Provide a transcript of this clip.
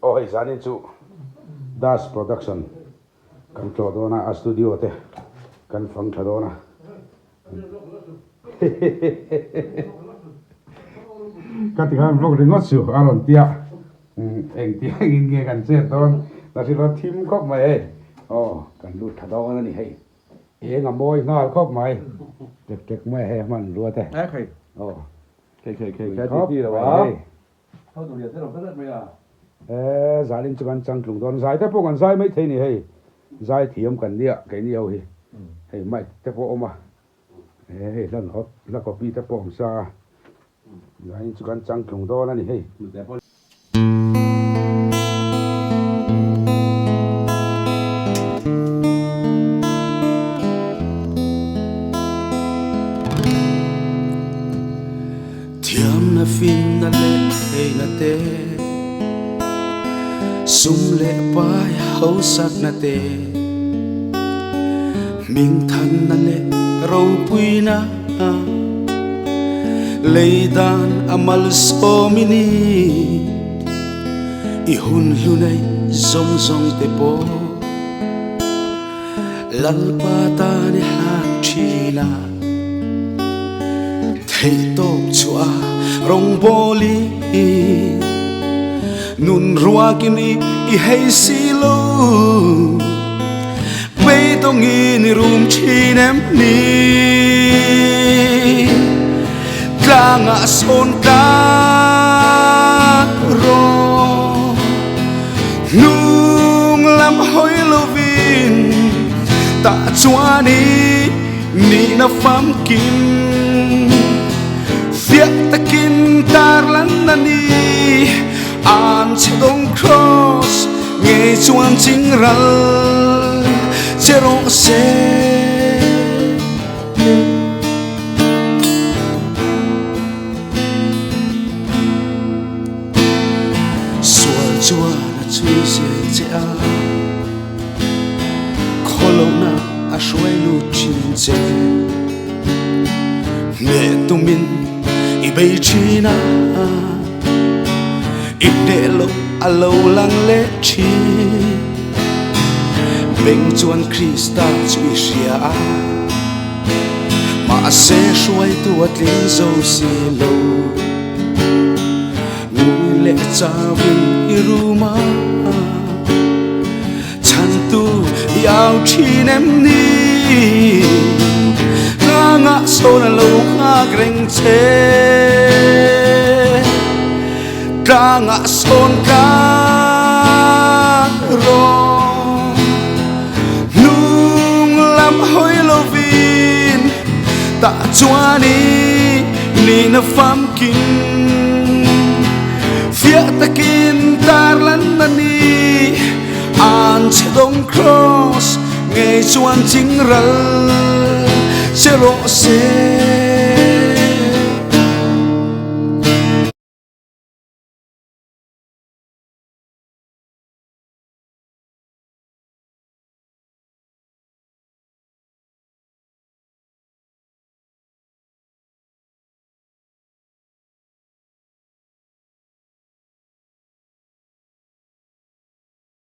Aw hei zanin chu Das Production kan tlawh dawn a, a studio te kan fang tha dawn a. Ka ti khan vlog ringawt chu a rawn tia engti engin nge kan chet dawn la hrilh a thim khawp mai hei aw kan lut tha dawn a ni hei eng a mawi nghal khawp mai tek tek mai hei a hman rua te aw khawp mai hei. He zalin chu kan changtlung dawn zai te pawh kan zai mai thei ni hei zai thiam kan nia keini ho hi hei mic te pawh a awm a he hei hla hot hla copy te pawh a awm sa a zalin chu kan changtlung dawn a ni hei. Thiamna finna leh theihna te, sum leh pai hausakna te, hmingthanna leh ropuina, lei dan a malsawm i ni. I hun hlu nei zawng zawng te pawh Lalpa tan i hlan thin a. Theihtawp chhuah rawngbawl i nun ruakin i hei si lo. Beidawngin i rum thin em ni? Tlangah sawn tlang rawh hnung lam hawi lovin tah chuan i nihna famkim fiah takin tarlan a ni. An che dawng cross ngei chuan chingral che rawh se. Sual chuan a chui zel che a, khawlohna a hruai lut thin che. Hneh tumin i bei thin a. I hneh loh a lo lang leh thin. Beng chuan Krista chu i hria a, mahse hruaitu a tling zo si lo. Ngui leh chauhin i rum a, chhantu i au thin em ni? Tlangah sawn a lo nghak reng che. Tlangah sawn tlang rawh. Hnung lam hawi lovin tah chuan i nihna famkim. Fiah takin tarlan a ni. An che dawng cross ngei chuan chingral che rawh se.